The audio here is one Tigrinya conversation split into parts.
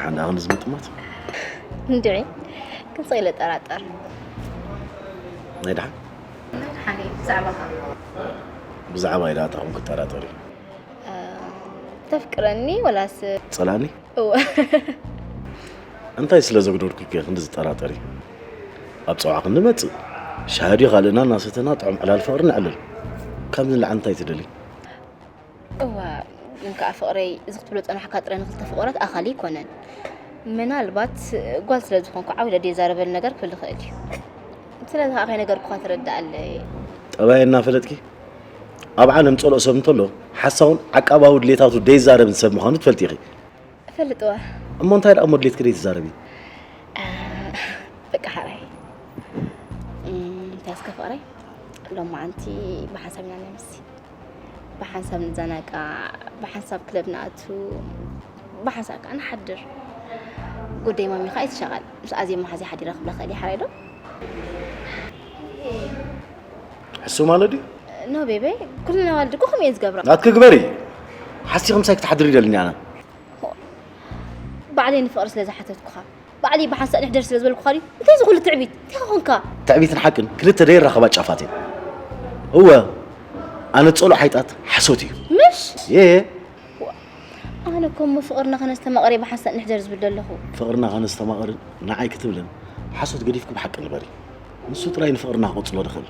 ኣነ ኣሁን ዝምጥማት እንድዒ ክንስቕ ኢለ ጠራጠር። ናይ ደሓን ሓኒ ብዛዕባኻ ብዛዕባ ኢዳ ኣታኹም ክጠራጠር እዩ። ተፍቅረኒ ወላስ ጸላኒ እወ እንታይ ስለ ዘጉደልኩ ከ ክንዲ ዝጠራጠር እዩ? ኣብ ጸዋዕ ክንመጽእ ሻሂ ካልእና እናሰተና ጥዑም ዕላል ፍቕሪ ነዕልል። ካብ ንላዕሊ እንታይ ትደሊ? እዋ ግን ከዓ ፍቕረይ እዚ ክትብሎ ጸናሕካ ጥረ ንክልተ ፍቕራት ኣኻሊ ኣይኮነን። ምናልባት ጓል ስለ ዝኾንኩ ዓው ኢለ ደይዛረበል ነገር ክብል ይኽእል እዩ። ስለዚ ከዓ ከይነገርኩኻ ትረድኣለይ። ጠባይ እናፈለጥኪ ኣብ ዓለም ጸልኦ ሰብ እንተሎ ሓሳውን ዓቃባዊ ድሌታቱ ደይዛረብን ሰብ ምዃኑ ትፈልጢ ኢኺ። እፈልጥዋ እሞ እንታይ ደኣ እሞ ድሌትኪ ደይትዛረቢ? በቃ ሓራይ እንታይ እስከ ፍቕረይ ሎማዓንቲ ብሓንሳብ ኢና ነምሲ ብሓንሳብ ንዘናጋዕ ብሓንሳብ ክለብ ንኣቱ ብሓንሳብ ከዓ ንሓድር ጉዳይ ማሚ ከዓ ይትሸቐል ምስ ኣዜ መሓዚ ሓዲረ ክብለ ክእል ሓራይ ዶ ሕሱ ማለት ድዩ? ኖ ቤበይ ኩልና ዋልድ እኮ ከምኡ እየን ዝገብራ ናትኪ ግበሪ። ሓሲኺ ምሳይ ክትሓድሪ ይደልኒ ኣነ። ባዕለይ ንፍቕሪ ስለ ዝሓተትኩኻ ባዕለይ ብሓንሳእ ንሕደር ስለ ዝበልኩኻ ድዩ እንታይ እዚ ኩሉ ትዕቢት እንታይ ኾንካ ትዕቢትን ሓቅን ክልተ ደይራኸባ ጫፋት እየን። እወ ኣነ ጸልኦ ሓይጣት ሓሶት እዩ። ምሽ የ ኣነ ኮሞ ፍቕርና ከነስተማቐር ብሓንሳእ ንሕደር ዝብል ዘለኹ ፍቕርና ከነስተማቐር ንዓይ ክትብልን ሓሶት ገዲፍኪ ብሓቂ ንበሪ። ንሱ ጥራይ ንፍቕርና ክቕጽሎ ድኽእል።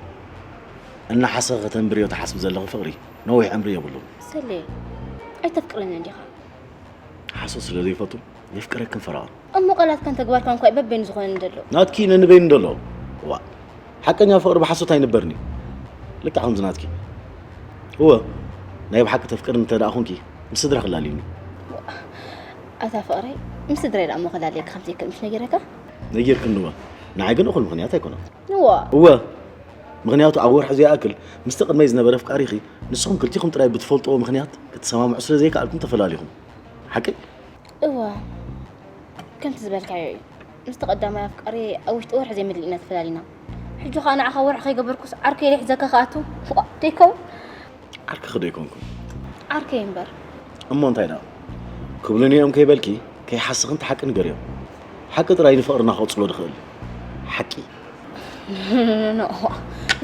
እናሓሰኸ ከተንብርዮ ትሓስቢ ዘለኹ ፍቕሪ ነዊሕ ዕምሪ የብሉን። ሰሌ ኣይተፍቅረኒ እንዲኻ ሓሶት ስለ ዘይፈቱ የፍቅረክን ፈረቓን። እሞ ቃላትካን ተግባርካን እኳ በበይኑ ዝኾነ እንደሎ ናትኪ ነንበይኑ እንደሎ። ዋ ሓቀኛ ፍቕሪ ብሓሶት ኣይንበርን እዩ። ልክዕ ከምዚ ናትኪ እወ ናይ ብሓቂ ተፍቅር እንተ ደኣ ኹንኪ ምስ ስድራ ክላልዩኒ። ኣታ ፍቕረይ ምስ ስድራይ ደኣ እሞ ክላልየካ ከም ዘይክእል ምስ ነጊረካ ነጊርክንወ ንዓይ ግን እኹል ምኽንያት ኣይኮነን። ንዋ እወ ምኽንያቱ ኣብ ወርሒ ዘይኣክል ምስቲ ቅድመይ ዝነበረ ፍቃሪኺ ንስኹም ክልቲኹም ጥራይ ብትፈልጥዎ ምኽንያት ክትሰማምዑ ስለ ዘይከኣልኩም ተፈላሊኹም። ሓቂ እዋ ከምቲ ዝበልካዮ እዩ ምስቲ ቀዳማይ ኣፍቃሪ ኣብ ውሽጢ ወርሒ ዘይምልእ ኢና ተፈላሊና ሕጂ ከዓ ንዓኻ ወርሒ ከይገበርኩስ ዓርከይ ኢለ ሒዘካ ክኣቱ ዋ ደይከውን ዓርክኺ ዶ ኣይኮንኩን? ዓርከይ እምበር እሞ እንታይ ደኣ ክብሉኒ እዮም ከይበልኪ ከይሓስኺ እንተ ሓቂ ንገርዮም። ሓቂ ጥራይ ንፍቕርና ክቕጽሎ ድኽእል ሓቂ።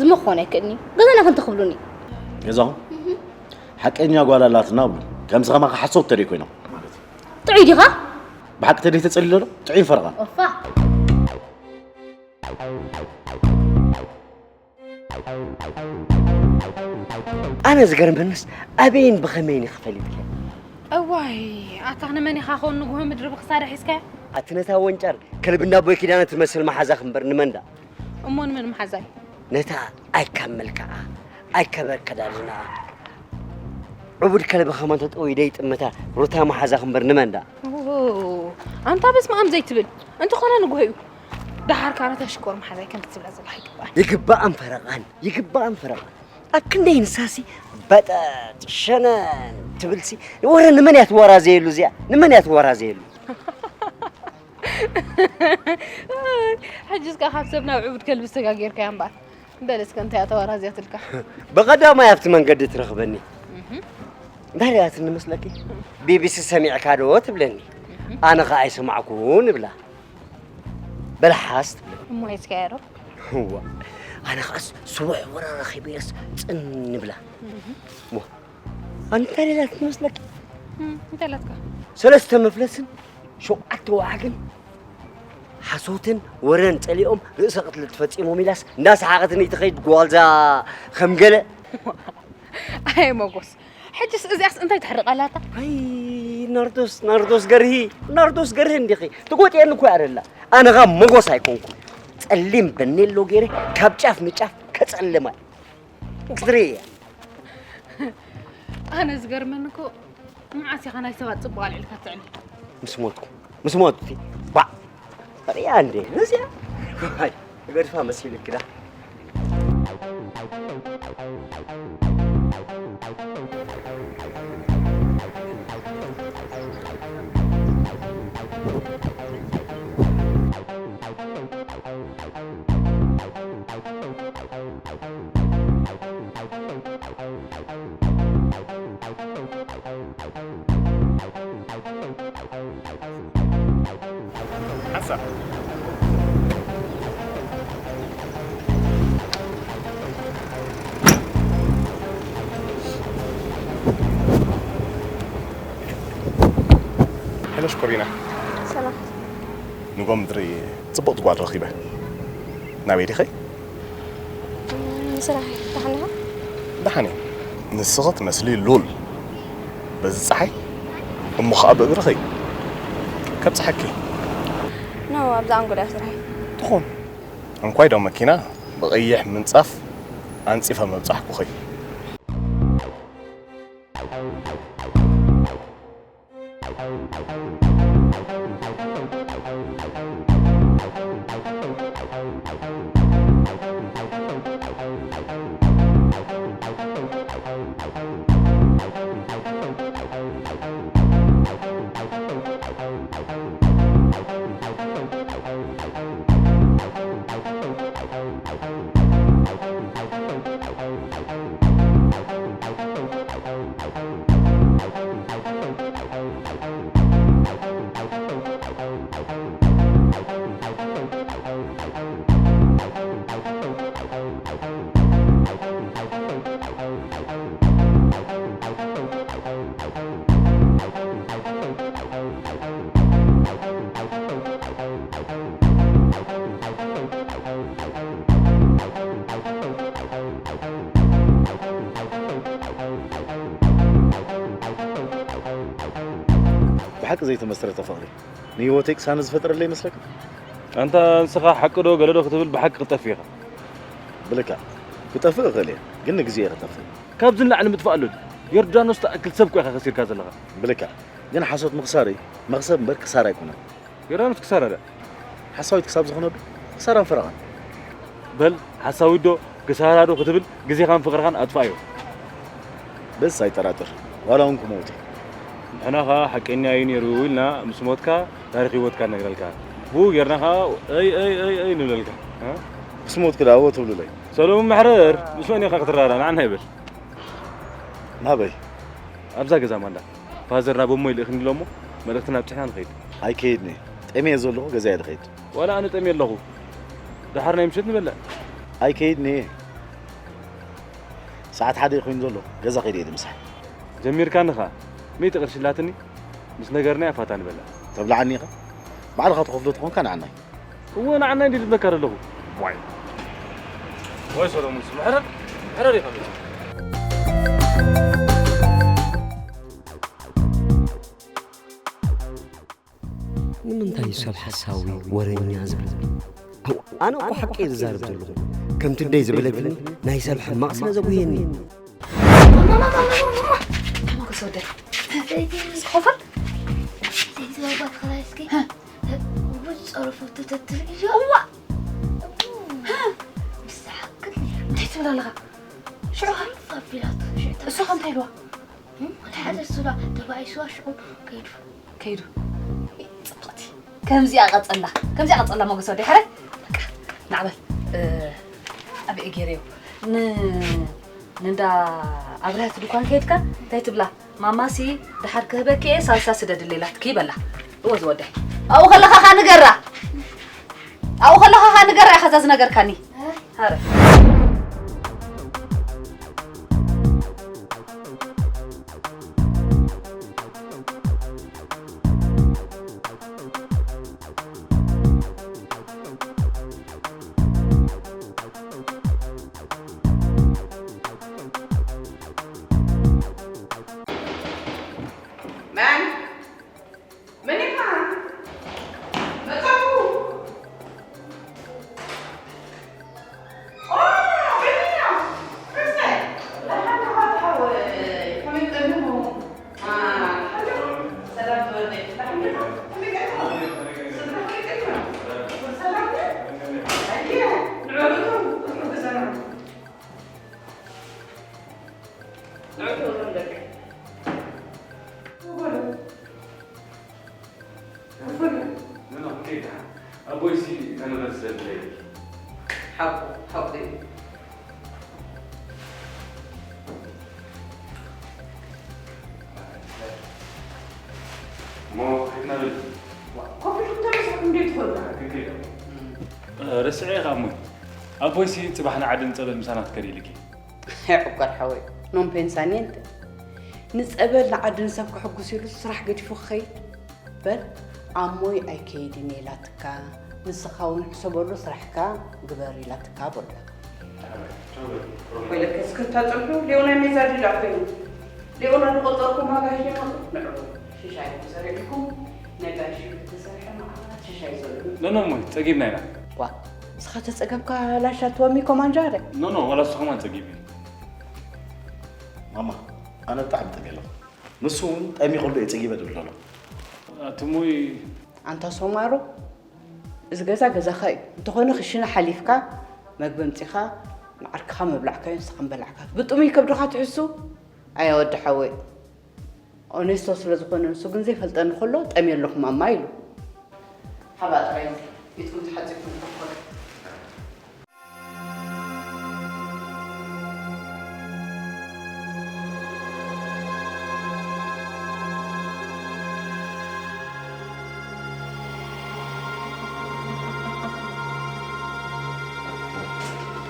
ዝመኾነ ኣይክእልኒ ገዛና ክንተ ክብሉኒ ገዛኹም ሓቀኛ ጓል ኣላትና ብሉ ከምዚ ከማኻ ሓሶት ተደይ ኮይኖም ማለት እዩ። ጥዑይ ዲኻ ብሓቂ ተደይ ተጸሊሎ ዶ ጥዑይ ፈረቓ ኦፋ ኣነ ዝገርመንስ ኣበይን ብኸመይን ኢኺ ፈሊጥኪ? እዋይ ኣታ ንመን ኢኻ ኸውን ንግሆ ምድሪ ብክሳዳ ሒዝካያ? ኣቲ ነታ ወንጫር ከልቢ እንዳ ኣቦይ ኪዳነ ትመስል መሓዛኺ እምበር ንመን ደኣ? እሞ ንመን መሓዛይ? ነታ ኣይ ካብ መልክዓ ኣይ ካብ ኣከዳድንኣ ዕቡድ ከልቢ ኸማን ተጠውዩ ደይጥምታ ሩታ መሓዛኺ እምበር ንመን ደኣ? ኦ፣ ኣንታ በስመ ኣብ ዘይትብል እንተኾነ ንግሆ እዩ። ደሓር ካራ ተሽኮር መሓዛይ ከምቲ ትብላ ዘለኻ ይግባእ። ይግባእን ፈረቓን ይግባእን ፈረቓን ኣብ ክንደይ ንሳሲ በጠጥ ሸነን ትብልሲ ወረ ንመን እያ ትወራዘየሉ እዚኣ ንመን እያ ትወራዘየሉ ሕጂ እስካ ካብ ሰብ ናብ ዕቡድ ከልቢ ዝተጋጌርካያ እምበር በል እስከ እንታይ እያ ተወራዝያትልካ ብቐዳማይ ኣብቲ መንገዲ ትረኽበኒ እንታይ ሪኣትኒ መስለኪ ቢቢሲ ሰሚዕካ ዶ ትብለኒ ኣነ ኸዓ ኣይሰማዕኩን እብላ በልሓስ ትብለኒ እሞ ሒዝካያ ዶ እዋ ኣነ ኸዓስ ስቡሕ ወረ ረኺበየስ ጽን እብላ እሞ ኣንታ ሌላ ትመስለኪ እንታይ ላትካ ሰለስተ መፍለስን ሸውዓተ ወዓግን ሓሶትን ወረን ጸሊኦም ርእሰ ቅትለት ፈጺሞም ኢላስ እንዳሰሓቐትኒ ትኸይድ ጓልዛ ከም ገለ ኣይ መጎስ ሕጅስ እዚኣስ እንታይ ተሕርቕ ኣላታ ኣይ ናርዶስ ናርዶስ ገርሂ ናርዶስ ገርሂ እንዲኺ ትጎጥየኒ እኮ ኣደላ ኣነ ኻ መጎስ ኣይኮንኩ ጸሊም በኔሎ ገይረ ካብ ጫፍ ንጫፍ ከጸልማ ክትርኢ እያ ኣነ ዝገርመኒ እኮ መዓስ ኢኻ ናይ ሰባት ጽቡቕ ኣልዒልካ ትዕሊ ምስ ሞትኩ ምስ ሞትኩ ባ ሪያ እንዴ ነዚያ ገድፋ መሲልክ ዳ ሄሎ ሽኮሪና። ሰላም። ንጎ ምድሪ ጽብቕቲ ጓል ረኺበ። ናበይ ዲኺ? ንስራሕ ደሓን ኢኻ? ደሓን እየ። ንስኺ ትመስሊ ሉል። በዚ ጸሓይ እሞ ኸኣ ብእግርኺ ከብጽሓኪ። ኖ፣ ኣብዛ ኣንጎዳ ስራሐይ። ትኹን። እንኳይ ዶ መኪና ብቐይሕ ምንጻፍ ኣንጺፈ መብጻሕኩኺ። ብሓቂ ዘይተመስረተ ፍቕሪ ንህይወተይ ቅሳነት ዝፈጠረለይ ይመስለካ? ኣንታ ንስኻ ሓቂ ዶ ገለ ዶ ክትብል ብሓቂ ክትጠፍእ ኢኻ። ብልክዕ ክጠፍእ እኽእል እየ፣ ግን ንግዜ እየ ክጠፍእ። ካብዚ ንላዕሊ ምጥፋእ ኣሎ ድዩ? ዮርዳኖስ ትኣክል ሰብ እኮ ኢኻ ከሲርካ ዘለኻ። ብልክዕ ግን ሓሶት ምኽሳር እዩ፣ መኽሰብ እምበር ክሳራ ኣይኮነን። ዮርዳኖስ ክሳራ ድኣ ሓሳዊት ክሳብ ዝኾነ ዶ ክሳራን ፈረቓን። በል ሓሳዊት ዶ ክሳራ ዶ ክትብል ግዜኻን ፍቕርኻን ኣጥፍኣዮ። በስ ኣይጠራጥር፣ ዋላ እውን ክመውት እየ። ንሕና ኸኣ ሓቀኛ እዩ ነይሩ ኢልና ምስ ሞትካ ታሪኽ ህይወትካ ንነግረልካ። ብኡ ጌርና ኸኣ ኣይ ኣይ ኣይ ኣይ ንብለልካ። እ? ምስ ሞትኩ ደኣ እወ ትብሉለይ። ሰሎሙን መሕረር ምስ መን ኢኻ ክትራራ? ንዓና ይበል። ናበይ? ኣብዛ ገዛ ማንዳ። ፋዘር ናብ እሞ ይልእኽኒ ኣሎ እሞ መልእኽትና ኣብጺሕና ንኸይድ። ኣይከይድን እየ። ጠምየ ዘለኹ ገዛይ እየ ዝኸይድ። ዋላ ኣነ ጠምየ ኣለኹ። ደሓር ናይ ምሸት ንበልዕ። ኣይከይድን እየ። ሰዓት ሓደ እዩ ኮይኑ ዘሎ። ገዛ ከይደ እየ ድምሳሕ። ጀሚርካኒ ኸኣ። ሚእቲ ቅርሺ ኣላትኒ። ምስ ነገርናያ ፋታ ንበልዕ። ተብልዓኒ ኢኻ? ባዕልኻ ትኸፍሎ ተኾንካ ንዓናይ። እወ ንዓናይ እንዲ ዝብለካ ዘለኹ። ዋይ። ወይ ሰሎሙን፣ ምሕረር፣ ምሕረር ኢኻ። ንምንታይ እዩ ሰብ ሓሳዊ፣ ወረኛ ዝብል? ኣው፣ ኣነ እኮ ሓቂ እየ ዝዛረብ ዘለኹ። ከምቲ ደይ ዝበለትኒ ናይ ሰብ ሕማቕ ስለ ዘጉህየኒ። ማማ፣ ማማ፣ ማማ፣ ማማ። እንታይ ሞገስ ወደይ? ሰይቲ ምስ ኮፈር? ሰይቲ ባባ ተኸላይ እስኪ። ህ። እቡ ጸረፎቱ ተትርኢ። እዋ። ምስ ዝሓክል ነይሩ። እንታይ ትብል ኣለኻ? ሽዑ ኸ? ኣቢላቶ። ሽዑ እሱ ኸ እንታይ ኢልዋ? እም፣ ሓደ ሓደ እሱላ ተባኢስዋ ሽዑ ከይዱ። ከይዱ። ጽብቕቲ። ከምዚኣ ቀጸላ። ከምዚኣ ቀጸላ ሞገስ ወደይ። ሕረ? በቃ፣ ናዕበል። እ፣ ኣበይ ገይረዮ? ን-፣ ንንዳ ኣብርሃት ድኳን ከይድካ እንታይ ትብላ? ማማሲ፣ ደሓር ክህበኪ እየ፣ ሳልሳ ስደድለይ ኢላትኪ በላ። እወ ዝወደይ። ኣብኡ ከለኻ ኸኣ ንገራ። ኣብኡ ከለኻ ኸኣ ንገራ ኢኻ እዛ ዝነገርካኒ። ኣረ። መን? መን ኢኻ? መጻኹ። ኦ፣ መን ኢኻ? ክርስተ፣ ደሓን ዲኻ ሓወይ? ከመይ ቀኒኹም? አ፣ ሓንቲ ሰላም ትወደይ። ደሓን ዲኻ? ከመይ ቀኒኹም? ስድራ ከመይ ቀኒኹም? ሰላም ድዩ? ኣየ፣ ንዕኡ እቶም፣ እቶም ገዛና። ንዕኡ እቶም ደቂ። ወበሉ። ክፉል። ኖ፣ ኖ፣ ከይዳ። ኣቦይሲ ከነበርስ ዘድለየ። ሓቁ፣ ሓቁ እዩ። እሞ ከይድና በል። ዋ፣ ኮፍ ኢልኩም ተነስኹም እንዴት ትኾኑ? ረስዐ ኢኻ እሞ። ኣቦይሲ ጽባሕ ንዓዲ ንጸበል ምሳና ትከድ ኢልኪ። ይዕቆር ሓወይ፣ non pensare niente። ንጸበል ንዓዲ ንሰብ ከሐጉስ ኢሉ ስራሕ ገዲፉ ክኸይድ። በል ኣሞይ ኣይከይድን እየ ኢላትካ፣ ንስኻ እውን ሕሰበሉ ስራሕካ ግበር ኢላትካ በሎ። ወይለከ እስከ ታጸብሑ ሌው ናይ ሜዛ ድላ ኮይኑ ሌው ናይ ቆጠርኩም ዋጋ ሸመጡ ንዕቡ ሽሻይ ተሰሪዕኩም ነጋሽ ተሰርሐ መዓት ሽሻይ ዘሎ። ኖ፣ ኖ፣ እሞይ፣ ጸጊብና ኢና። ዋ፣ ንስኻ ተጸገብካ ላሻ ትወሚ ኮማንጃረ። ኖ፣ ኖ፣ ዋላ ንሱ ከማን ጸጊቡ እዩ። ማማ፣ ኣነ ብጣዕሚ ጠምየ ኣለኹ። ንሱ እውን ጠሚቑ ኣሎ እየ ጸጊበ ድብል ኣሎ። ኣቲ እሞይ። ኣንታ ሶማሮ፣ እዚ ገዛ ገዛኻ እዩ። እንተኾነ ክሽነ ሓሊፍካ መግቢ ኣምጺኻ ንዓርክኻ መብላዕካዮ ንስኻ ምበላዕካ። ብጥሙይ ከብድኻ ትሕሱ? ኣያ ወዲ ሓወይ። ኦኔስቶ ስለ ዝኾነ ንሱ ግን ዘይፈልጠኒ ከሎ ጠምየ ኣለኹ ማማ ኢሉ። ሓባ ጥራይ ኢድኩም ተሓጺብኩም ትኾኑ።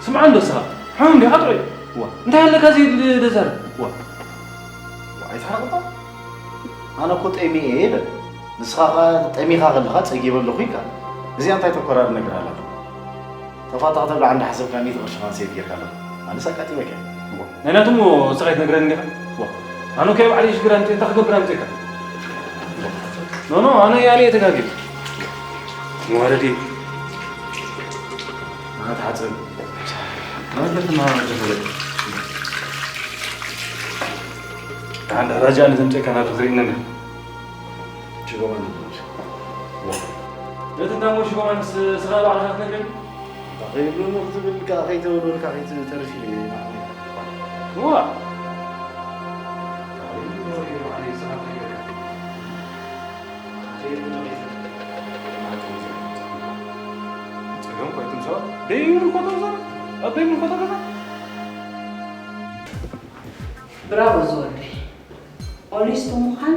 ስምዓ እንዶ ንስኻ፣ ሓው እንዲኻ ጥዑይ። ዋ፣ እንታይ ኣለካ እዚ ል-፣ ልዛረብ? ዋ። ዋ፣ ኣይትሓረቕ እባ። ኣነ እኮ ጠሚየ እየ ኢለ። ንስኻ ኸኣ ጠሚኻ ከለኻ ጸጊበ ኣለኹ ኢልካ። እዚኣ እንታይ ተኮራሪ ነገር ኣላ? ተፋታ ከተብልዓ እንዳሓሰብካ ሚእቲ ቅርሺ ካንሴል ጌርካ ኣለኻ። ኣነስ ኣቃጢበካ እየ። ዋ፣ ናይ ናቱ እሞ ንስኻ ኣይትነግረኒ ዲኻ? ዋ፣ ኣነ እኮ ባዕለይ ሽግር ኣምጺኤ እንታይ ክገብር ኣምጺእካ? ኖ፣ ኖ፣ ኣነ ያኔ ተጋግየ። መዋረዲ። ናት ሓጽብ። ናት ለፍና ተፈለጥ። ደሓን ደረጃ ንዘምጽእካ ናብ ዝኽሪእነና። ሽጎማን ንብሎሽ። ዋ። ነቲ እንዳሞ ሽጎማን ስ-፣ ስኻ ባዕልኻ ክትነግረኒ? ከይብሉኒ ክትብል፣ ከ-፣ ከይተበሉልካ ከይትተርፍ ኢለ እየ። ዋ። ጸገም ኮይቱም ሰባት ደይምልኮቶም ሰባት ኣብ ደይምልኮቶ ገዛ። ብራቮ ዝወደይ። ኦኔስቶ ምዃን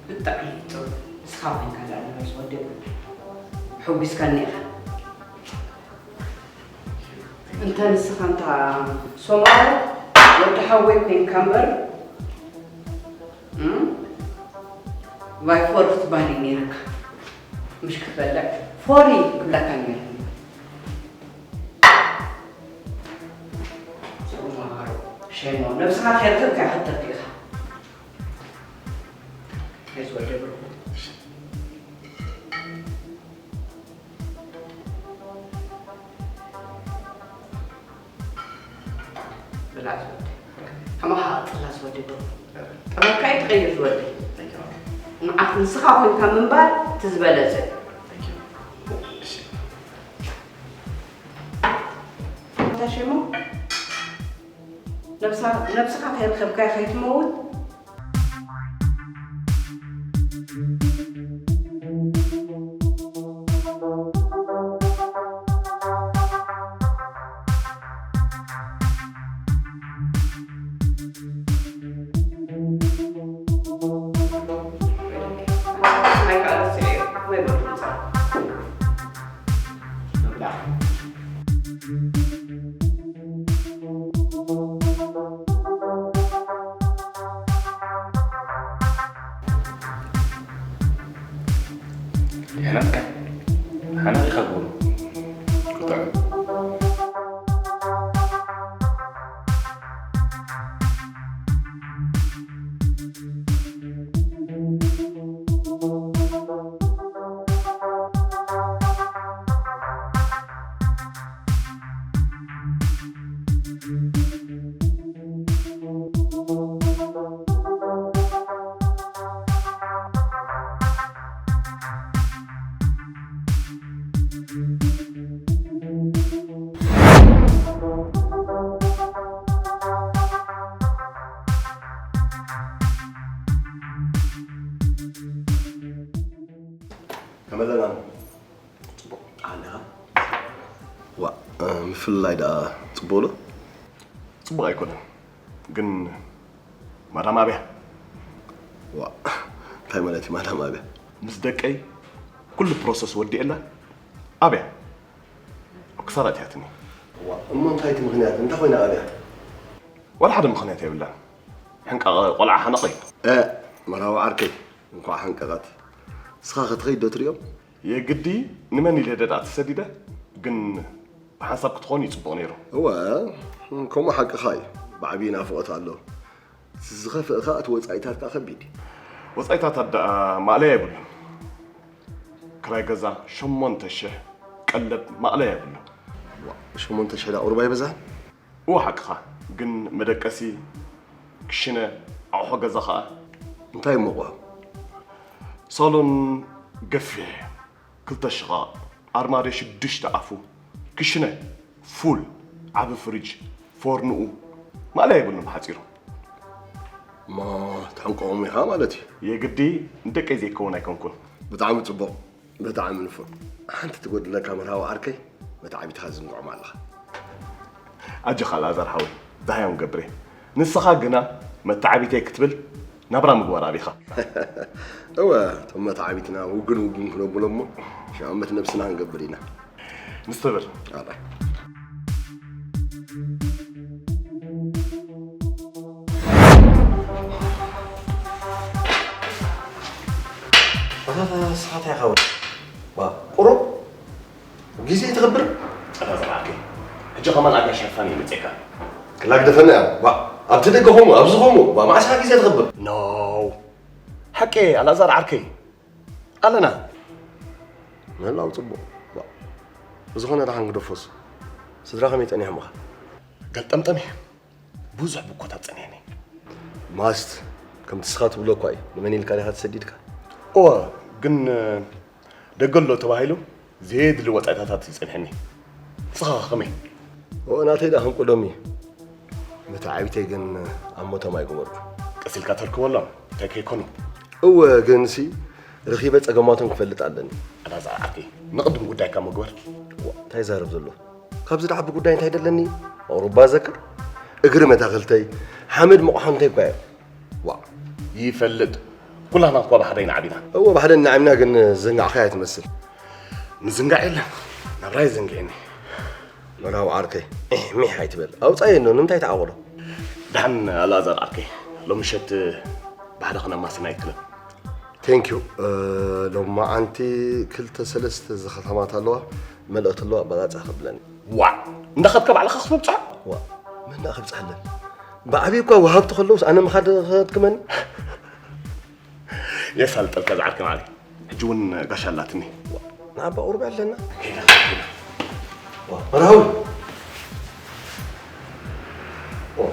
ብጣዕሚ እዩ ጥሩ። ንስኻ ኮይንካ ደኣ ንበል ዝወደይ። ሕጒስካኒ ኢኻ። እንተ ንስኻ እንታ ሶማሮ ወዲ ሓወይ ኮይንካ እምበር፣ እም፣ ቫይፎር ክትበሃል እዩ ነይርካ። ምሽ ክትበልዕ ፎሪ ክብለካ ነይሩ። ሶማሮ፣ ሸሞ፣ ነብስኻ ከይረኸብካ ክትጠፍእ ኢኻ። ኣይዞ ወዲ ብሩኽ። ብላዕ ዝወዲ። ከማኻ ቅጽላ ዝወዲ ዶ? ጠባይካ ኣይትቐይር ዝወዲ። ንዓኽ ንስኻ ኮይንካ ምንባር እቲ ዝበለጸ። ታሸሞ፣ ነብሳ-፣ ነብስኻ ከይረኸብካዮ ከይትመውት። ሕነካ ሓነቕ ኢኻ ግብሩ። ክጥዕም። ከመይ ኣለና? ጽቡቕ ኣለኻ? ዋ፣ እ፣ ምፍልላይ ደኣ ጽቡቕ ዶ? ጽቡቕ ኣይኮነን፣ ግን ማዳም ኣብያ? ዋ፣ እንታይ ማለት እዩ ማዳም ኣብያ? ምስ ደቀይ ኩሉ ፕሮሰስ ወዲኤላ ኣብያ። ክሳራ ኣእትያትኒ። እዋ፣ እሞ እንታይ እቲ ምኽንያት? እንታይ ኮይና ቀልያ? ዋላ ሓደ ምኽንያት የብላን። ሕንቃቐ ቆልዓ ሓነቐ እዩ። እ፣ መርሃዊ ዓርከይ፣ እንኳዕ ሓንቀቐት። ንስኻ ከትኸይድ ዶ ትሪኦም? የግዲ ንመን ኢለ ደኣ ተሰዲደ? ግን ብሓንሳብ ክትኾኑ እዩ ጽቡቕ ነይሩ። እወ፣ ከምኡ ሓቅኻ እዩ። ብዓብዪ ናፍቖት ኣሎ። እቲ ዝኸፍእ ኸኣ እቲ ወጻኢታት ከኣ ከቢድ እዩ። ወጻኢታት ደኣ ማእለያ የብሉን። ክራይ ገዛ ሸሞንተ ሽሕ፣ ቀለብ ማእለያ የብሉን። ዋ፣ ሸሞንተ ሽሕ ደኣ ቁሩብ ኣይበዝሐን? እወ ሓቅኻ፣ ግን መደቀሲ፣ ክሽነ፣ ኣቑሑ ገዛ ኸኣ። እንታይ እሞ ኣቑሑ? ሳሎን ገፊሕ፣ ክልተ ሽቓቕ፣ ኣርማድዮ ሽዱሽተ ኣፉ፣ ክሽነ ፉል፣ ዓቢ ፍሪጅ፣ ፎርንኡ፣ ማእለያ የብሉን ብሓጺሩ። እሞ ትሕንቀቑም ኢኻ ማለት እዩ? የግዲ ንደቀይ ዘይከውን ኣይኮንኩን። ብጣዕሚ ጽቡቕ፣ ብጣዕሚ ንፉዕ። ሓንቲ ትጎድለካ መርሃዊ ዓርከይ፣ መተዓቢትኻ ዝንግዖም ኣለኻ። ኣጆኻ ኣልኣዛር ሓወይ፣ ደሃዮም ገብሬ። ንስኻ ግና መተዓቢተይ ክትብል ናብራ ምግባር ኣቢኻ። እወ፣ እቶም መተዓቢትና ውግን ውግን ክነብሎ እሞ፣ ሸኣመት ነብስና ክንገብር ኢና። ንስተብር። ኣባይ። ኣታ ንስኻ እንታይ ኢኻ? ዋ፣ ቁሩብ ግዜ ትኽብር? ኣታ ዝረኣከ። ሕጂ ከማን ኣጋሽ ሃፋን እዩ መጺእካ። ክላግደፈና እያ። ዋ፣ ኣብቲ ደገ ኾሙ፣ ኣብዚ ኾሙ። ዋ፣ መዓስ ኢኻ ግዜ ትኽብር? ኖ። ሓቂ ኣልኣዛር ዓርከይ። ኣለና። ምህላው ጽቡቕ። ዋ፣ ብዝኾነ ደሓን ግደፎስ። ስድራ ከመይ ጸኒሖምኻ? ገልጠምጠም እየ። ብዙሕ ብኮታት ጸኒሐኒ። ማስት፣ ከምቲ ንስኻ ትብሎ እኳ እዩ። ንመን ኢልካ ዲኻ ተሰዲድካ? እወ፣ ግን ደገ ኣሎ ተባሂሉ ዘየድሊ ወጻኢታታት እዩ ጸኒሐኒ። ንስኻ ከ ከመይ? እወ፣ ናተይ ደኣ ከም ቀደሙ እዩ። መተዓቢተይ ግን ኣብ ሞቶም ኣይገበርኩ። ቀስ ኢልካ ተርክበሎም፣ እንታይ ከይኮኑ። እወ፣ ግንሲ ረኺበ ጸገማቶም ክፈልጥ ኣለኒ። ኣልኣዛር ዓርከይ፣ ንቕድም ጉዳይካ እሞ ግበር። ዋ፣ እንታይ ይዛረብ ዘሎ? ካብዚ ደሓ ብጉዳይ እንታይ ደለኒ? ኣውሮባ ዘክር፣ እግሪ መታኽልተይ፣ ሓመድ መቑሓምተይ እኳ እዮም። ዋ። ይፈልጥ። ኩላና እኳ ብሓደ ኢና ዓቢና። እወ፣ ብሓደ ኢና ዓቢና፣ ግን ዝዘንጋዕካያ ትመስል። ምዝንጋዕ የለን። ናብራይ ዘንጊዕኒ። መርሃዊ ዓርከይ፣ ዒሕ ሚሕ ኣይትበል። ኣውጻዮ እንዶ፣ ንምንታይ ትዓቕሎ? ደሓን ኣልኣዛር ዓርከይ፣ ሎሚ ምሸት ብሓደ ክነማስና ይክለን። ቴንክ ዩ። እ፣ ሎማዓንቲ ክልተ ሰለስተ ዝኸተማት ኣለዋ፣ መልእኽቲ ኣለዋ፣ በቓ ጽሕ ከብለኒ። ዋእ! እንዳኸድካ ባዕልኻ ክትብጽሖ? ዋእ! መን ደኣ ከብጽሓለን? ብዓብዩ እኳ ወሃብቲ ከለውስ ኣነ ምኻድ ከድክመኒ? የሳልጠልካ ዝዓርከ ማዕረይ። ሕጂ እውን ጋሻ ኣላትኒ። ንዓባ ቁሩብ ኣለና። ዋ፣ መርሃዊ። ኦ።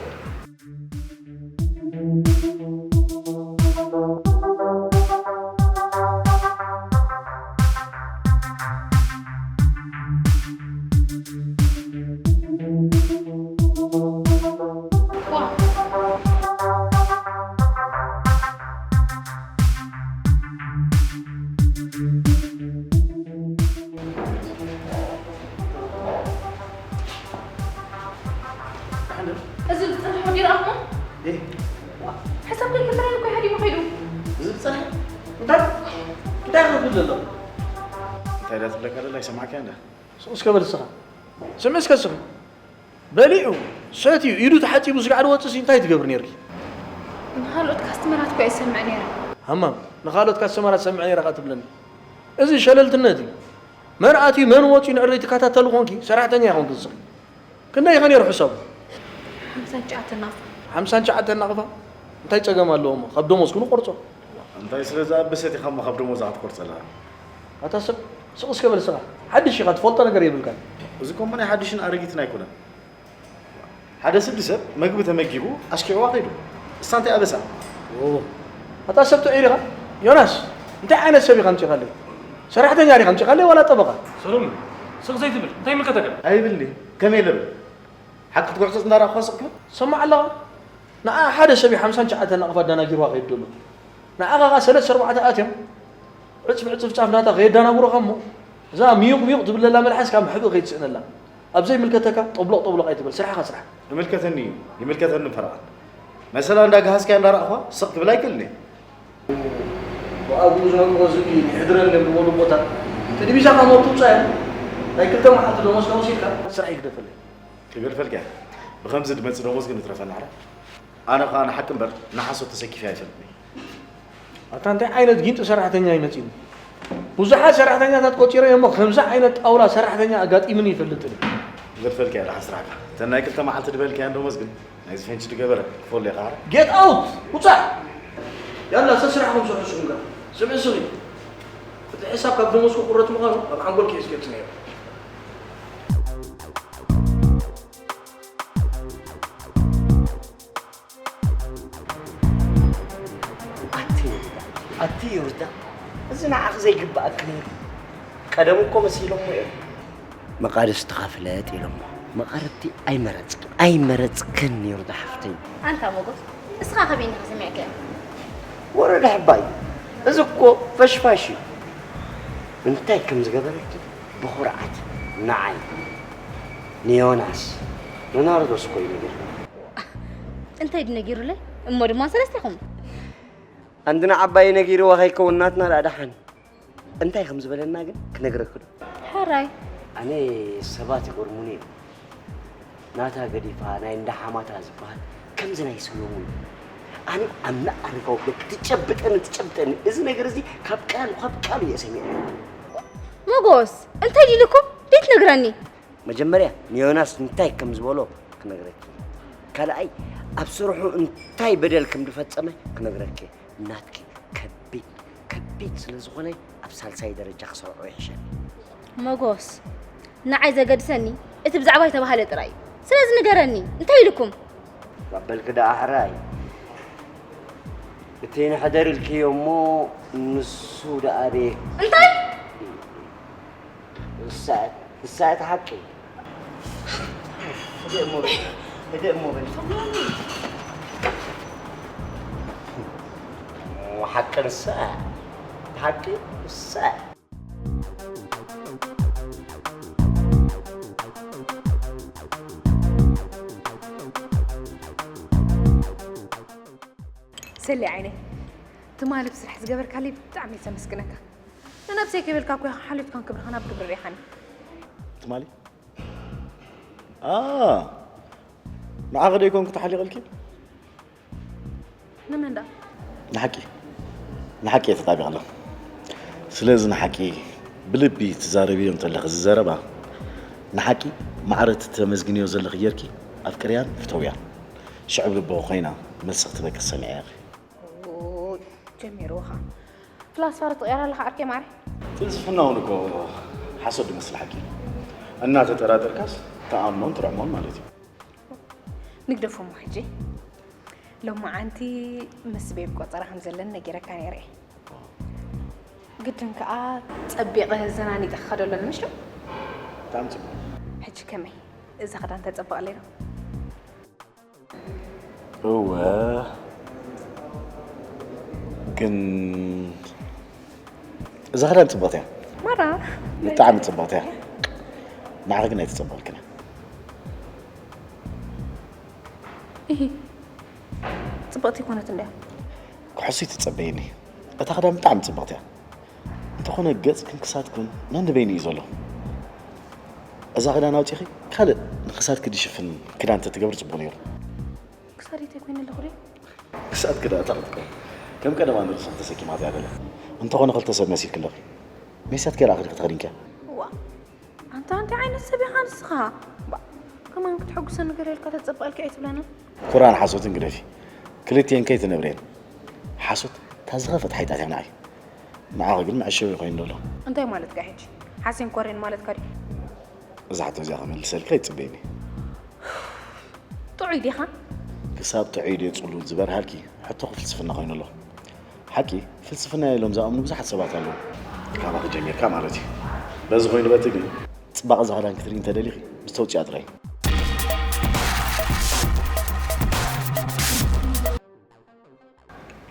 እዚ ዝጸንሐ ወዲ ረኣኹሞ? እይ። ዋ፣ ሕሳብ ከይከፈለ እኮ እዩ ሃዲሙ ከይዱ። እዚ ዝጸንሐ? እንታይ? እንታይ ክብል ዘሎ? እንታይ ዳ ትብለካ ደላ ይሰማዕካ እንዳ? ስቕ እስከ በል እስኻ። ስምዒ እስከ እስኺ። በሊዑ፣ ሰትዩ፣ ኢዱ ተሓጺቡ ስጋዕ ድወጽእሲ እንታይ ትገብር ነይርኪ? ንኻልኦት ካስተመራት እኮ እየ ዝሰምዕ ነይረ። ሃማም፣ ንኻልኦት ካስተመራት ሰምዕ ነይረ ኸኣ ትብለኒ። እዚ ሸለልትነት እዩ። መን ኣትዩ መን ወጺኡ ንዕሪ ዘይትከታተሉ ኮንኪ፣ ሰራሕተኛ ኢኻ ኮንኪ ንስኺ። ክንደይ ኢኻ ነይሩ ሕሳቡ? ሓምሳን ትሽዓተን ናቕፋ። ሓምሳን ትሽዓተን ናቕፋ? እንታይ ጸገም ኣለዎ እሞ? ካብ ደሞዝኩ ንቆርጾ። እንታይ ስለ ዝኣበሰት ኢኻ እሞ ካብ ደሞዛ ክትቆርጸላ? ኣታ ሰብ፣ ስቕ እስከ በል ስኻ። ሓድሽ ኢኻ፣ ትፈልጦ ነገር የብልካን። እዚ እኮ እሞ ናይ ሓድሽን ኣረጊትን ኣይኮነን። ሓደ ስዲ ሰብ መግቢ ተመጊቡ ኣስኪዕዋ ከይዱ። እሳ እንታይ ኣበሳ? ኦ፣ ኣታ ሰብ ጥዑይ ዲኻ? ዮናስ፣ እንታይ ዓይነት ሰብ ኢኻ ኣምጺኻለይ? ሰራሕተኛ ዲኻ ኣምጺኻለይ ዋላ ጠበቓ? ሰሎሙን፣ ስቕ ዘይትብል፣ እንታይ ይምልከተካ? ኣይብልኒ፣ ከመይ ኢለ ብል? ሓቂ ክትጉዕጽጽ እንዳረኣኹኻ ስቕ ክብል? ሰማዕ ኣለኻ? ንዓ ሓደ ሰብ እዩ ሓምሳን ትሽዓተን ናቕፋ ኣዳናጊርዋ ከይዱ ዘሎ። ንዓኻ ኸኣ ሰለስተ ኣርባዕተ ኣትዮም ዕጽፍ ዕጽፍ ጫፍ ናታ ከየዳናጉሩኻ እሞ፣ እዛ ሚዩቕ ሚዩቕ ትብል ዘላ መልሓስ ካብ ሕብእ ከይትስእነላ። ኣብ ዘይምልከተካ ጠብሎቕ ጠብሎቕ ኣይትበል፣ ስራሕኻ ስራሕ። ይምልከተኒ እዩ፣ ይምልከተኒ ፈረቓ። መሰላ እንዳገሃስካያ እንዳረኣኹዋ ስቕ ክብል ኣይክእልን እየ። ብኣግኡ ዝነግሮ ዝብኢ ይሕድረኒ ብበሉ ቦታ፣ ጥድቢዛ ካብ መርቱ ውጻእ እያ። ናይ ክልተ መዓልቲ ደሞዝ ከወሲድካ ስራሕ ይግደፈለይ። ክገድፈልካ እየ። ብኸምዚ ዝመጽእ ደሞዝ ግን ይትረፈና ሓራ። ኣነ ኸኣ ንሓቂ እምበር ንሓሶት ተሰኪፈ ኣይፈልጥን እየ። ኣታ እንታይ ዓይነት ጊንጢ ሰራሕተኛ እዩ መጺኡኒ? ብዙሓት ሰራሕተኛታት ቆጺረ እየ እሞ ከምዚ ዓይነት ጣውላ ሰራሕተኛ ኣጋጢሙኒ ይፈልጥን እዩ። ክገድፈልካ እየ ደሓን ስራሕካ። እተን ናይ ክልተ መዓልቲ ዝበልካየን ደሞዝ ግን ናይዚ ፈንጂ ዝገበረ ክፈሉ እየ ኸኣ። Get out! ውጻእ! ያላ ሰብ ስራሕኩም ስርሑ ንስኹም ከኣ። ስምዒ ስኺ። እቲ ሕሳብ ካብ ደሞዝኩ ክቑረጽ ምዃኑ ኣብ ሓንጎልኪ እየ ዝገልጽ ነይረ። ኣቲ ዮርዳ፣ ኣቲ ዮርዳ፣ እዚ ንዓኺ ዘይግብኣኪ ነይሩ። ቀደም እኮ መሲሎሞ እዮም። መቓርስትኻ ፍለጥ ኢሎሞ። መቓርብቲ ኣይመረጽክን፣ ኣይመረጽክን ዮርዳ ሓፍተይ። ኣንታ ሞጎስ፣ እስኻ ከመይ ኢኻ ሰሚዕካዮ? ወረደ ሕባይ፣ እዚ እኮ ፈሽፋሽ እዩ። እንታይ ከም ዝገበረኪ ብኹርዓት ንዓይ፣ ንዮናስ፣ ንናርዶስ እኮ እዩ ነጊርና። እንታይ ድዩ ነጊሩለይ? እሞ ድማ ሰለስቴኹም። ኣንድና ዓባይ ነጊርዋ ከይከውን ናትና ደኣ ደሓን። እንታይ ከም ዝበለና ግን ክነግረኪ ዶ? ሕራይ። ኣነ ሰባት ይገርሙኒ እዮም። ናታ ገዲፋ ናይ እንዳ ሓማታ ዝበሃል ከምዚ ናይ ሰሎሙን። ኣነ ኣብ ንኣርጋው ብለኪ ትጨብጠኒ፣ ትጨብጠኒ። እዚ ነገር እዚ ካብ ቃል፣ ካብ ቃል እየ ሰሚዐ። ሞጎስ፣ እንታይ ኢሉኩም? ደይ ትነግረኒ? መጀመርያ ንዮናስ እንታይ ከም ዝበሎ ክነግረኪ። ካልኣይ ኣብ ስርሑ እንታይ በደል ከም ዝፈጸመ ክነግረኪ። ናትኪ ከቢድ፣ ከቢድ ስለ ዝኾነ ኣብ ሳልሳይ ደረጃ ክሰርዖ ይሕሸኒ። ሞጎስ፣ ንዓይ ዘገድሰኒ እቲ ብዛዕባ ዝተባህለ ጥራይ እዩ። ስለዚ ንገረኒ፣ እንታይ ኢልኩም? ባበልኪ ደኣ ሕራይ። እቲ ንሕደር ኢልክዮ እሞ ንሱ ደኣ ቤት እንታይ? ንሳ፣ ንሳ እቲ ሓቂ። ህድእ እሞ በል፣ ህድእ እሞ በል። ሓቂ ንሳ፣ ሓቂ ንሳ። ሰሊ ዓይነይ፣ ትማሊ ብስራሕ ዝገበርካለይ ብጣዕሚ እየ ዘመስግነካ። ንነብሰይ ከይበልካ እኮ ኢኻ ሓልዮትካን ክብርኻን ኣብ ግብሪ ርኢኻኒ። ትማሊ? ኣ፣ ንዓኺ ዶ ኣይኮንኩ ተሓሊቐልኪ? ንመን ደኣ? ንሓቂ፣ ንሓቂ እየ ተጣቢቐላ። ስለዚ ንሓቂ ብልቢ ትዛረብዮ እንተለኺ እዚ ዘረባ፣ ንሓቂ ማዕረ እቲ ተመስግንዮ ዘለኺ ጌርኪ ኣፍቅርያን ፍተውያን። ሽዑ ብልቢ ኮይና መልሲ ክትበኪ ሰሚዐ ኢኺ። ኦ፣ ጀሚርዎ ኸኣ። ፍላስፋ ዶ ትቕየር ኣለኻ ዓርከይ ማዕረ? ፍልስፍና እውን እኮ ሓሶት ዝመስል ሓቂ እዩ። እናተጠራጠርካስ ትኣምኖን ትርዕሞን ማለት እዩ። ንግደፎ እሞ ሕጂ። ሎማዓንቲ ምስ ቤብ ቆጸራ ከም ዘለኒ ነጊረካ ነይረ እየ። ግድን ከኣ ጸቢቐ ዘናኒጠ ክኸዶ ኣለኒ፣ ምሽ ዶ? ብጣዕሚ ጽቡቕ። ሕጂ ከመይ? እዛ ክዳን ተጸብቐለይ ዶ? እወ፣ ግን እዛ ክዳን ጽብቕቲ እያ። ማራ? ብጣዕሚ ጽብቕቲ እያ። ንዓኺ ግን ኣይተጸበቕክን እያ። እሂ፣ ጽብቕቲ ኣይኮነትን ድያ? ክሕሱይ ትጸበይኒ። እታ ክዳን ብጣዕሚ ጽብቕቲ እያ። እንተኾነ ገጽክን ክሳድክን ነንበይኑ እዩ ዘሎ። እዛ ክዳን ኣውጺኺ ካልእ ንክሳድኪ ዝሽፍን ክዳን እንተትገብሪ ጽቡቕ ነይሩ። ክሳደይ እንታይ ኮይነ ኣለኹ ድዩ? ክሳድኪ ደኣ እንታይ ክትገብሪ? ከም ቀደማ ንርእስኺ ተሰኪማትያ ገለ። እንተኾነ ክልተ ሰብ መሲልኪ ኣለኺ። መሲያትኪ ደኣ ክድኪ ተኸዲንኪያ። እዋ፣ ኣንታ እንታይ ዓይነት ሰብ ኢኻ ንስኻ? ባ፣ ከማን ክትሕጉሰኒ ገለ ኢልካ ተጸብቐልኪ ኣይትብለንን? ኩራን ሓሶትን ግደፊ። ክልቲኤን ከይትነብርየን። ሓሶት እታ ዝኸፍአት ሓጢኣት እያ ንዓይ። ንዓኺ ግን መዐሸዊ ኮይኑ ዘሎ። እንታይ ማለትካ ሕጂ? ሓሴን ኮሬን ማለትካ ድዩ? እዛ ሕቶ እዚኣ ክምልሰልካ ይጽበየኒ። ጥዑይ ዲኻ? ክሳብ ጥዑይ ድየ ጽሉል ዝበርሃልኪ ሕቶኺ ፍልስፍና ኮይኑ ኣሎ። ሓቂ ፍልስፍና ኢሎም ዝኣምኑ ብዙሓት ሰባት ኣለዉ። ካባኺ ጀሚርካ ማለት እዩ። በዚ ኮይኑ በቲ ግን ጽባቐ እዛ ክዳን ክትርኢ እንተደሊኺ ምስ ተውጽያ ጥራይ።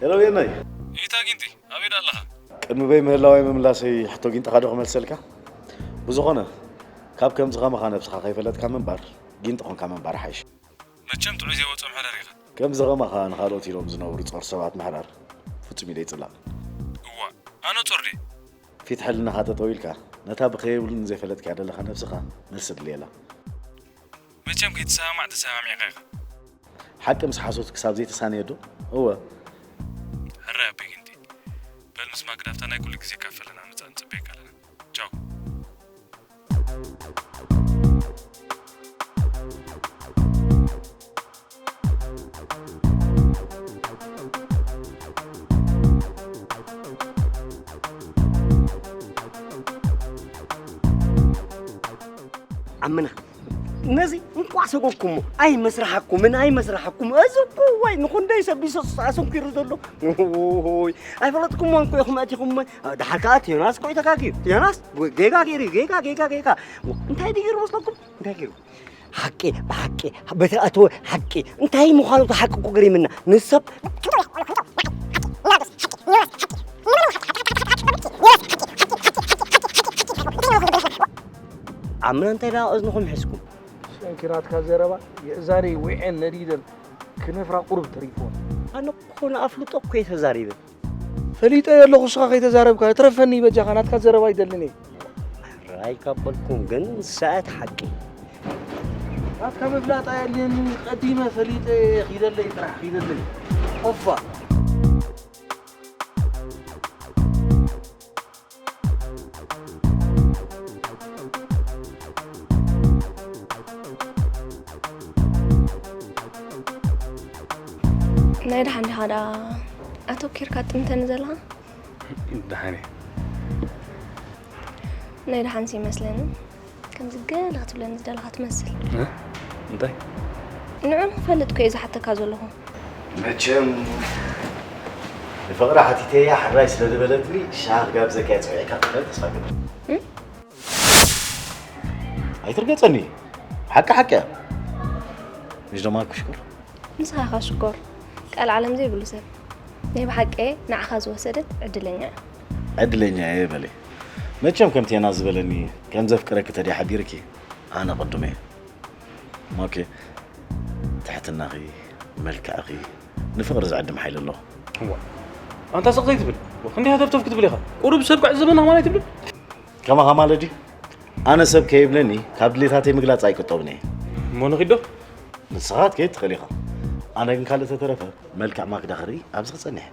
ሄሎ የናይ። ኢታ ጊንቲ፣ ኣበይ ደኣ ኣለኻ? ቅድሚ በይ ምህላወይ ምምላሰይ ሕቶ ጊንጥኻ ዶ ክመልሰልካ? ብዝኾነ፣ ካብ ከምዚ ከማኻ ነብስኻ ከይፈለጥካ ምንባር፣ ጊንጢ ኾንካ ምንባር ሓይሽ። መቸም ጥዑይ ዘይወጾ ምሕደር ኢኻ። ከምዚ ከማኻ ንኻልኦት ኢሎም ዝነብሩ ጾር ሰባት ምሕዳር ፍጹም እዩ ዘይጽላእ። እዋ፣ ኣነ ጾር ድየ? ፊት ሕልናኻ ጠጠው ኢልካ፣ ነታ ብኸየብሉን ዘይፈለጥካያ ዘለኻ ነብስኻ መልሲ ድልየላ። መቸም ከይትሰማማዕ ተሰማሚዕካ ኢኻ። ሓቂ ምስ ሓሶት ክሳብ ዘይተሳነየ ዶ? እወ። ሕራይ ኣቦይ ግንቲ። በል ምስ ማግዳ ኣብታ ናይ ኩሉ ግዜ ካፈ ኣለና ንመጻእ ንጽበየካ ኣለና። ቻው። ዓምና ነዚ እንኳዕ ሰጎግኩሞ ኣይመስረሓኩምን ኣይመስረሓኩም። እዚ እኮ ዋይ ንኹንደይ ሰብ ቢሰስ ኣሰንኪሩ ዘሎ። ኦይ ኣይፈለጥኩሞን እኮ ኢኹም ኣቲኹሞ። ድሓር ከኣ ዮናስ እኮ እዩ ተጋግዩ። ዮናስ ጌጋ ገይሩ እዩ፣ ጌጋ ጌጋ ጌጋ። እንታይ ድዩ ገይሩ መስለኩም? እንታይ ገይሩ? ሓቂ ብሓቂ በቲ ኣተወ ሓቂ እንታይ ምዃኑ እቲ ሓቂ እኮ ገሪምና ንሰብ ዓምና እንታይ ደኣ እዝንኹም ሒዝኩም ሰንኪ ናትካ ዘረባ የእዛነይ ውዕየን ነዲደን ክነፍራ ቁሩብ ተሪፍወን። ኣነ እኮ ንኣፍልጦ እኮ እየ ተዛሪበ ፈሊጠ ኣለኹ እስኻ ከይተዛረብካ እትረፈኒ በጃኻ ናትካ ዘረባ ኣይደልን እየ። ራይ ካብ በልኩም ግን ሰኣት ሓቂ ናትካ ምፍላጥ ኣየድልየኒ ቀዲመ ፈሊጠ ኺደለይ ጥራሕ ኺደለይ ኦፋ ናይ ደሓን ዲኻ ደኣ ኣተኪርካ ትጥምተኒ ዘለኻ? ደሓን እየ። ናይ ደሓንሲ ይመስለኒ ከምዚ ገለ ክትብለኒ ዝደለኻ ትመስል። እንታይ? ንዑ ንክፈልጥ እኮ እየ ዝሓተካ ዘለኹ። መቸም ንፍቕሪ ሓቲተያ ሕራይ ስለ ዝበለትኒ ሻሂ ክጋብዘካ እየ ጸዊዐካ ክትብል ተስፋ ገብር። ኣይትርገጸኒ። ሓቂ ሓቂ እያ። ምሽ ደማ ክሽኩር። ንስኻ ኢኻ ሽኮር። ቀልዓለም ዘይብሉ ሰብ። ናይ ብሓቂ ንዓኻ ዝወሰደት ዕድለኛ እያ። ዕድለኛ እየ በሊ። መቸም ከምቲ ዮናስ ዝበለኒ ከም ዘፍቅረኪ ተድያ ሓቢርኪ ኣነ ቅዱም እየ። ኦኬ። ትሕትናኺ፣ መልክዕኺ ንፍቕሪ ዝዕድም ሓይሊ ኣለዎ። እዋ ኣንታ ስቕ ዘይትብል። ክንደይ ሃተፍተፍ ክትብል ኢኻ? ቁሩብ ሰብ ክዕዘበና ከማን ኣይትብልን? ከማኻ ማለት ድዩ? ኣነ ሰብ ከይብለኒ ካብ ድሌታተይ ምግላጽ ኣይቅጠብን እየ። እሞ ንኺዶ? ንስኻ ክትከይድ ትኽእል ኢኻ። ኣነ ግን ካልእ ተተረፈ መልክዕ ማክዳ ክርኢ ኣብዚ ክጸንሕ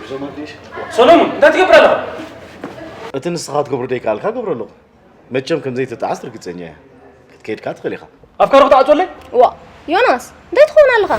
እየ። ሰሎሙን እንታይ ትገብር ኣለኻ? እቲ ንስኻ ክትገብሮ ደይከኣልካ ገብሮ ኣለኹ። መቸም ከም ዘይትጠዓስ ርግጸኛ እየ። ክትከይድካ ትኽእል ኢኻ። ኣፍካሪ ክትዓጾለይ? ዋ ዮናስ እንታይ ትኸውን ኣለኻ?